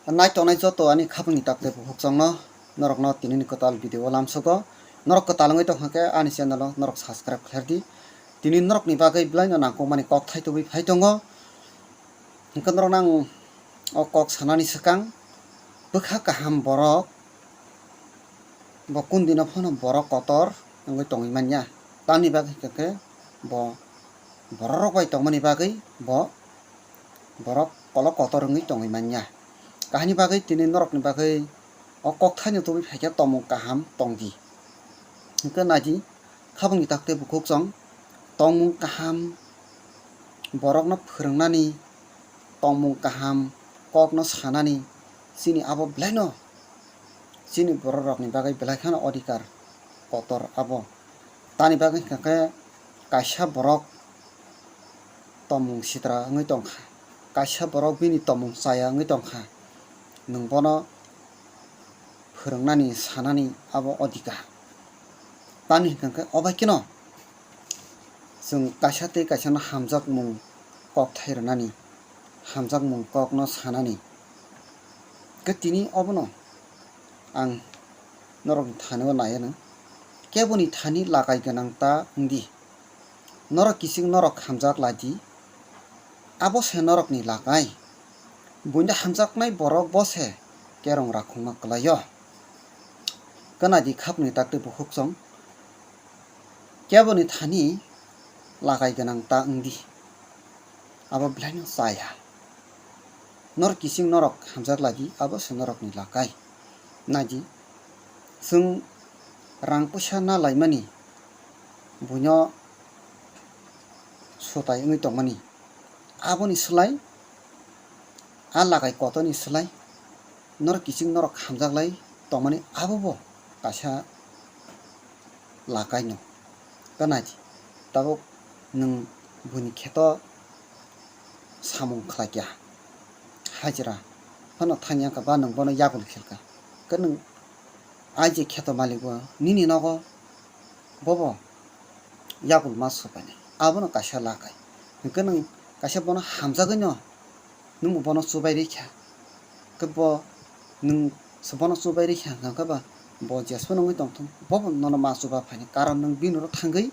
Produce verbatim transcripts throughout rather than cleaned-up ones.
Nai tongnai joto ani khapangni takte bukhukchongno norokno tinini kwtal video o lamsogo. Norok kwtal wngwi tongkha khe ani channel o norok subscribe khlai di. Tini norokni bagwi belaino nangkukmani kok thai tubui phai tongo. Hwnkhe norokno ang o kok sanani swkang, bwkha kaham borok bo kundino phano borok kotor wngwi tongwi manya. Tamni bagwi hwnkhe bo bororok bai tongmani bagwi bo borok kolok kotor wngwi tongwi manya. Kahini bagwi tini norokni bagwi o kokthaino tubui phaikhe tongmung kaham tongdi. Hwnkhe naidi, khabangni takte bukhukchong tongmung kaham, borokno phwrwngnani, tongmung kaham, kokno sanani, chini abo belaino chini bororokni bagwi belai kheno odhikar kotor abo. Tamni bagwi hwnkhe kaisa borok tongmung sitra wngwi tongkha, kaisa borok bini tongmung chaya wngwi tongkha, nwng bono phwrwngnani, sanani abo odhikar. Tamni hwnkhe obaikeno chwng kaisa tei kaisano hamjakmung kok thai rwnani, hamjakmung kokno sanani. Khe tini obono ang norokni thani o nai anw, keboni thani lakai gwnang ta wngdi. Norok kiching norok hamjak lai di, abo se norokni lakai. Buino hamjaknai borok bo se kerong rakhungma kwlaio. Kwnadi khapni takti bukhukchong, keboni thani lakai gwnang ta wngdi, abo belaino chaya. Norok kiching norok hamjak lai di, abo se norokni lakai. Naidi, chwng rang puisa na laimani buino sutai wngwi tongmani, aboni slai, a lakai kotorni slai norok kiching norok hamjak lai tongmani, abo bo kaisa lakaino. Kwnadi, tabuk nwng buini kheto samung khlai kha, hajira phano thangya kha ba nwng bono yakul khel kha, khe nwng ai je kheto malik bo nini nogo bobo yakul ma supainai, abono kaisa lakai. Hwnkhe nwng kaisa bono hamjagwino nwng bono chubai rikha, khe bo nwng se bono chubai rikha hwnkhe ba bo jesphano wngwi tongthung, bobo nono ma chuba phainai, karon nwng bini oro thangwi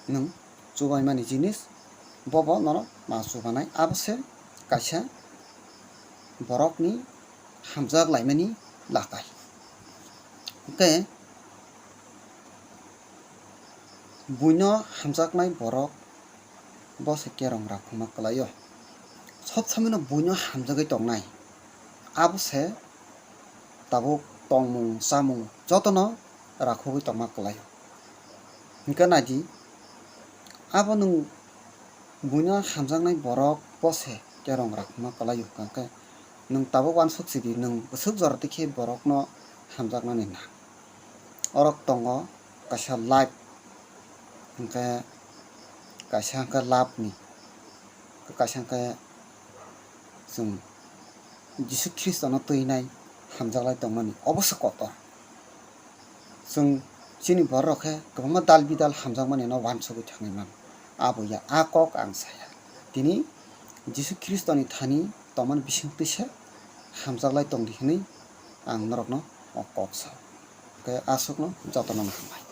nwng chubaimani jinis bobo nono ma chubanai, abo se kaisa borokni hamjak laimani lakai. Hwnkhe buino hamjaknai borok bo se kerong rakhungma kwlaio. Sob somoino buino hamjagwi tongnai, abo se tabuk tongmung chamung jotono rakhogwi tongma kwlaio. Hwnkhe naidi, abo nwng buino hamjaknai borok bo se kerong rakhungma kwlaio, hwnkhe nwng tabuk uansuk sidi, nwng bwswk jora tikhe borokno hamjaknani nang. Orok tongo kaisa life, hwnkhe kaisa hwnkhe love ni, kaisa hwnkhe chwng Jisu Khristono twinai hamjaklai tongmani, obo se kotor. Chwng chini bororok khe kwbangma dal bidal hamjakmani no uansugwi thangwi mano. Abo ya, a kok ang saya. Tini Jisu Khristoni thani tongmani bisingtwi se hamjaklai tongdi hwnwi ang norokno o kok sao. Hwnkhe aswkno jotono hambai.